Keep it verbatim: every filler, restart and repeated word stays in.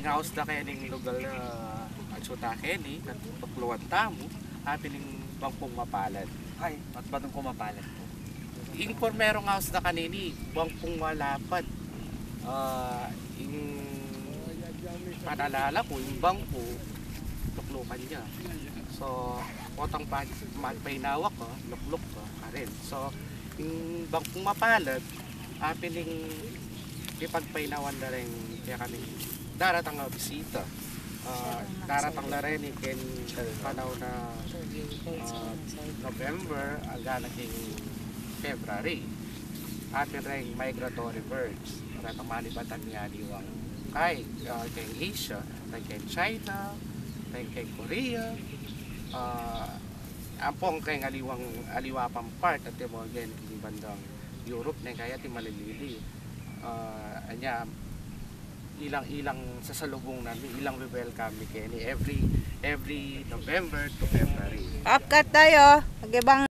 Ngaus da kening lugal, ah, atsu ta keni, katukluan tamu, apin ing bangkung mapalad. Ay, at batung ko mapalad po. Ing purmerung ngaus da kanini, bangkung malapad. Ah, ing panalala ku, ing bangku, tuklukan ya. So, potang pa, magpainawa ka, lukluk ka, karin. So, ing bangkung mapalad, apin ing ipagpainawan da ring kaya kami daratang a bisita. Ah, daratang na rin ken panahon na, ah, November, agana king February. Apin ring migratory birds. Daratang manibatan ya aliwang kai, ah, keng Asia, keng China, keng Korea. Ah, ampong keng aliwang, aliwa pang part, at mo again, king bandang Europe, neng kaya ti malilili. Ah, anya, ilang, ilang sasalubung nami, ilang we-welcome mi keni every, every November to February. Upcut tayo, magibang